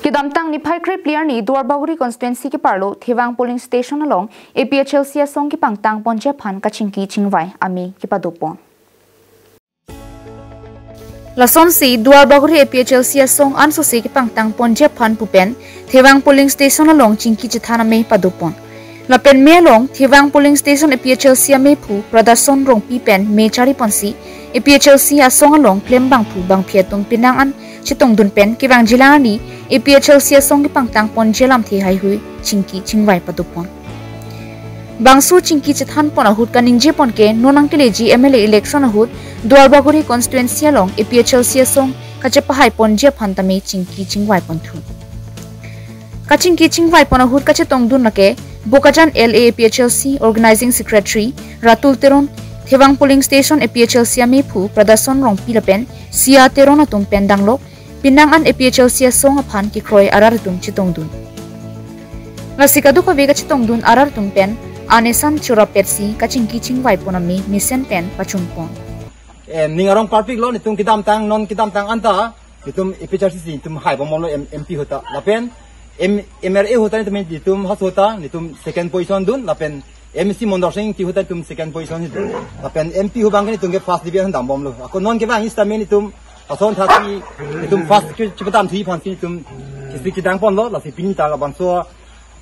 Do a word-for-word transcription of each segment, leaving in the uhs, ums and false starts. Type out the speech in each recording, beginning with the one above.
Kedamtang niphai krepli arni Duarbagori constituency keparlo Thevang polling station along A P H L C asong kepangtang ponji aphan kachingki chingvai amei kepadopon. Lasonsi Duarbagori A P H L C asong ansose kepangtang ponji aphan pu pen Thevang polling station along chingki chethan amei padopon. Lapen mei along Thevang polling station A P H L C ameiphu Pradason Rongpi pen mei chariponsi A P H L C asong along klembangphu bangphi atum penang an chetongdun pen kevangjilang arni A P H L C asong kepangtang ponji alamthe haihui chingki chingvai padopon. Bangso chingki chethanpon ahut kaningjepon ke non nangkeleji M L A election ahut Duarbagori constituency along A P H L C asong kachepahai ponji aphan tame chingki chingvai ponthu. Kachingki chingvai pon ahut kachetongdun lake Bokajan L A A P H L C Organizing Secretary Ratul Teron, Thevang polling station A P H L C ameiphu Pradason Rongpi lapen Sia Teron atum pen danglok penang an A P H L C asong aphan kekroi arat atum chetongdun. Lasi kadokave kachetongdun arat atum pen anesan chorapetsi kachingki chingvai pon amei mesen pen pachunpon. Em, ning arong parpiklo, netum kedamtang, non kedamtang anta netum A P H L C si netum haibomlo M-, M P ahut ta. Lapen M-, M R A ahut ta netum, netum halaso ahut ta netum second position dun, lapen M C Mondor Sing Ingti ahut ta netum second position dun. Lapen M P ahut abang ke netum ke first division dambomlo. Ako non kevang sitame netum ason thasi netum first ke chepadamthu aphansi netum kisi kedang ponlo, lasi pini ta labangso,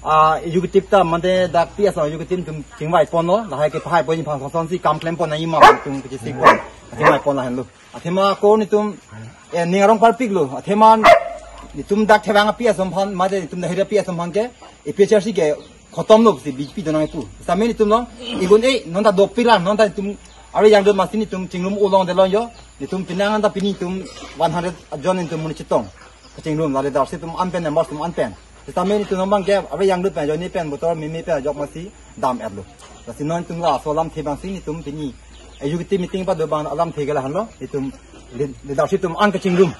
ah, executive ta mate dak P S executive netum chingvai ponlo, lahai kepahai ponji aphan asonsi kam klem pon nangji ma netum kisi pon, chingvai pon lahenlo. Athema ako netum, eh, ning arong parpiklo. Athema netum dak Thevang api asom aphan, mate netum dak Hira api asom aphan ke, A P H L C ke khotomlo si B J P donang ipu. Sitame netumlo, igun eh, non ta dopiklang, non ta netum, are yang dot masi netum chingrum ulong delong jo, netum penang an ta pini netum one hundred jon netum monit chetong. Kachingrum la leadership atum an pen, members atum an pen. Sitame netum non abang ke, are yang dot pen, joni pen, botor mimi pen, jok masi dam-etlo. Lasi non netum laso alamthe abangsi netum pini executive meeting pado abang alamthe ke lahenlo, netum lead-, leadership atum an kachingrum.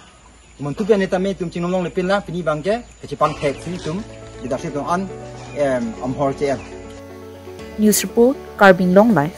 Muntu pen netum chingrum longle pinlang, pini abang ke kachepangthek si netum leadership atum an, em, amhor che-en. News report, Karbi Anglong Live.